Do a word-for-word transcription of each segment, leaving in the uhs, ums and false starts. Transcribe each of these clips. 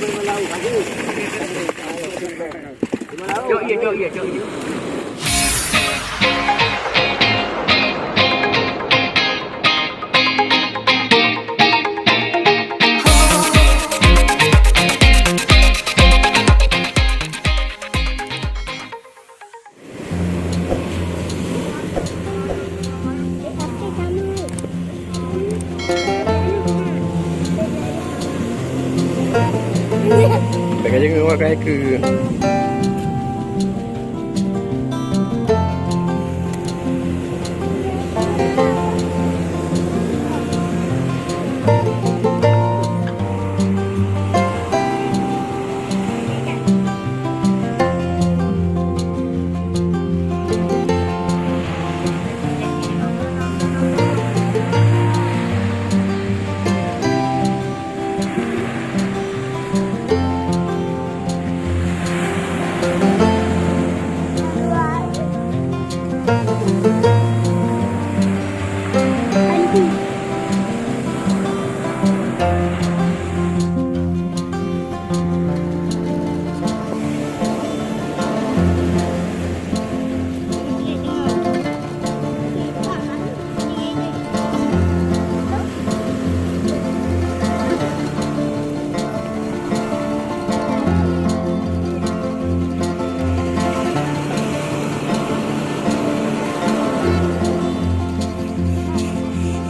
Cok ye, cok ye, cok ye. Pakai jangan awak kai ke.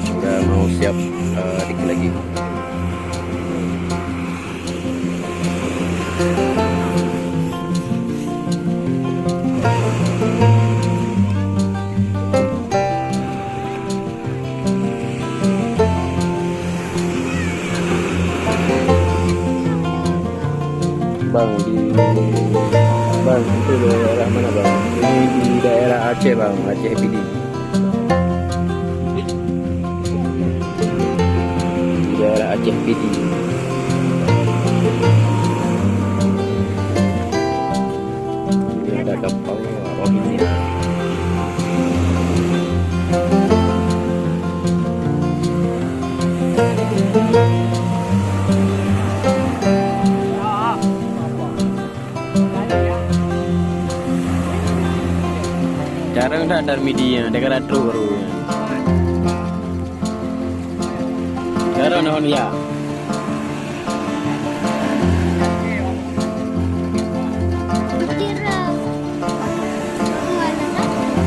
Sudah mau siap, eh, dikit lagi. Bang, di, bang, itu daerah mana, bang? Ini di daerah Aceh, bang, Aceh Pidie. Di daerah Aceh Pidie. Ini ada gampang, oh, ini. Jarang dah Darmidi ya, dia kena truk baru ya. Jarang dah ya.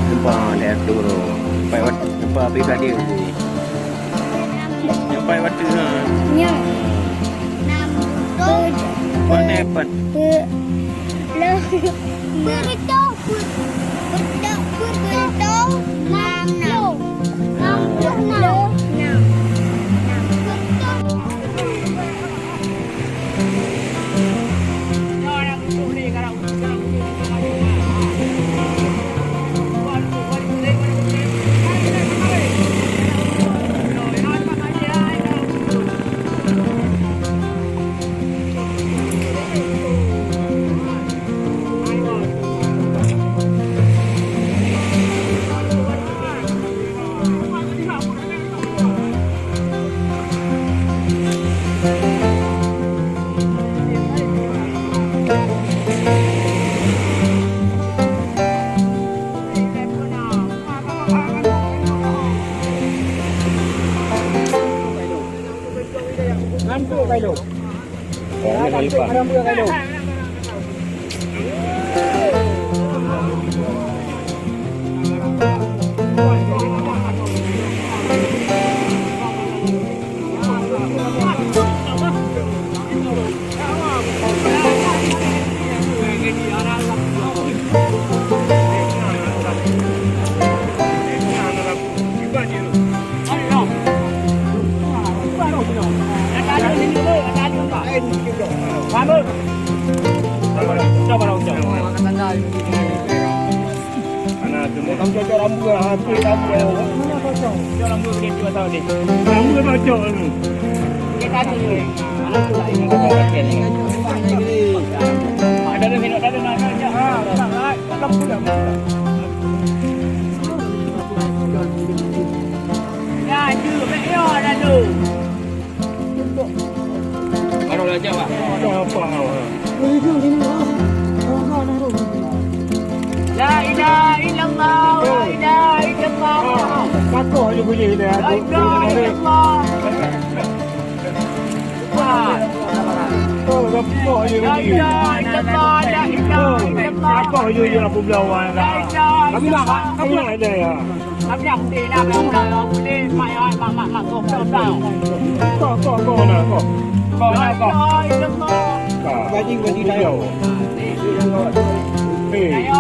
Nampak dia truk baru. Nampak wat-, nampak api tadi. Sampai waktu ha. Nyoe. Mana dapat? Pe-, pe-, le-, pe-, pe-, pe-, pe-, pe-, nam. Nam. Nam. Nam. Ngantuk ka ilong. Oh, ini khalifah. Haram juga ka ilong. Mana tu? Kamu cocok rambut lah, ha, tu rambut lah. Cocok rambut boleh tu atau ni? Rambut cocok tu. Dia tadi ni. Mana tu lah ini? Ada tu, ada tu, ada tu. Ha, tak, tak, tak, tak, tak, tak. Ya, tu, ya, ada tu. Baru lah jawab. La ilaha illallah, la ilaha illallah. Kakoh je bunyi dia. La ilaha illallah. Oh, kakoh je bunyi. La ilaha illallah, la ilaha illallah. Kakoh je, je lampu belau, ah. La ilaha illallah. Kami nak, kami nak dia, ya. Kok, kok, kok, mana, kok? Kok, mana, kok? Bajing, bajing, tayo. Eh, iya, ni. Eh, iya,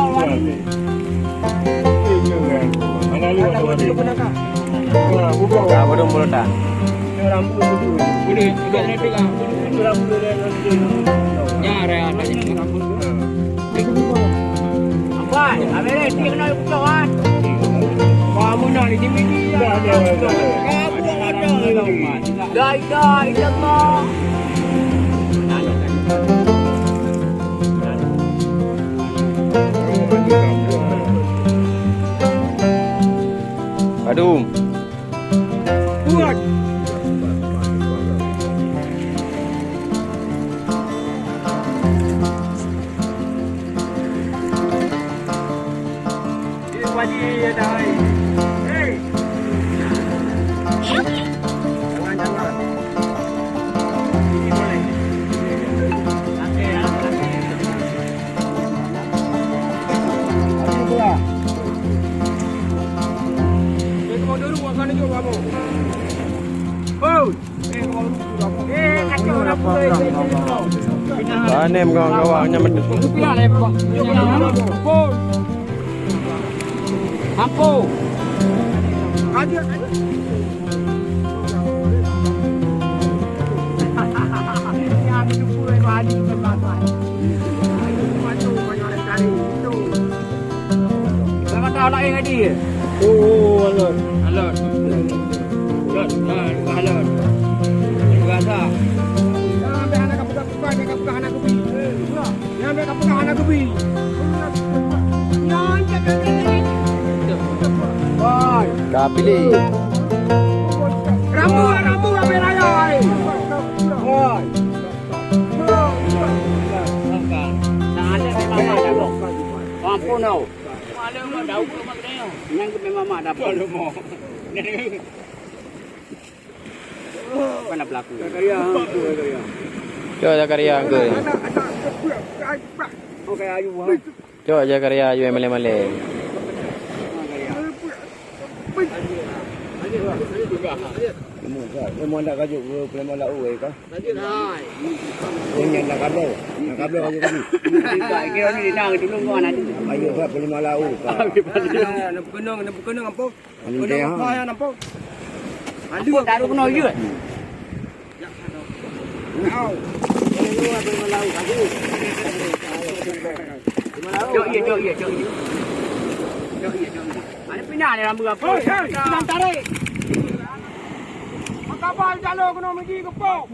kan? Mana lu ada bajing? Wah, buka. Ka, belum, belum dah. Boleh, boleh, boleh. Rambut dia, rambut dia. Ya, ada, ada. Abang, abang ni, dia kena buka, kan? Wah, muna ni, dia ni. Dah, dah, dah. Kamu ada. La ilaha illallah. Aduh. Kuat. Panem kawan-kawan nyan. Ampun. Jangan tahu nak ingat dia. Oh, alah. Alah. Alah, alah. Alah. Jangan sampai anak kamu tak buka, dia kamu tak anak kupi. Nyan bèk ka peugah hana geubi. Nyan cak, cak, cak, cak. Woi. Ka piléh. Rambu, rambu, rambu raya, eh. Woi. Ampun, tau. Nyan memang mak dapur. Mana pelaku? Zakaria, ha, tu Zakaria. Cok Zakaria ke? Anak, anak, anak, anak, anak, anak. Oh, kayak ayu, ha. Cok Zakaria ayu malèe-malèe. Ilmu, ilmu anak kajuk ke, ilmu anak uwe kah? Oh, nyan nak kabel. Nak kabel kajuk tadi. Kira ni dah dulu kau anak tu. Ayu, ilmu anak uwe kah? Nak pekenong, nak pekenong apa? Anu, dah, ha. Apa yang nampak? Aduh, taruh kena je. Au. Jok ye, jok ye, jok ye. Jok ye, jok ye. Ada pindah dalam berapa? Hei, hei, pindah tarik. Makabal jalo kena miji kepok.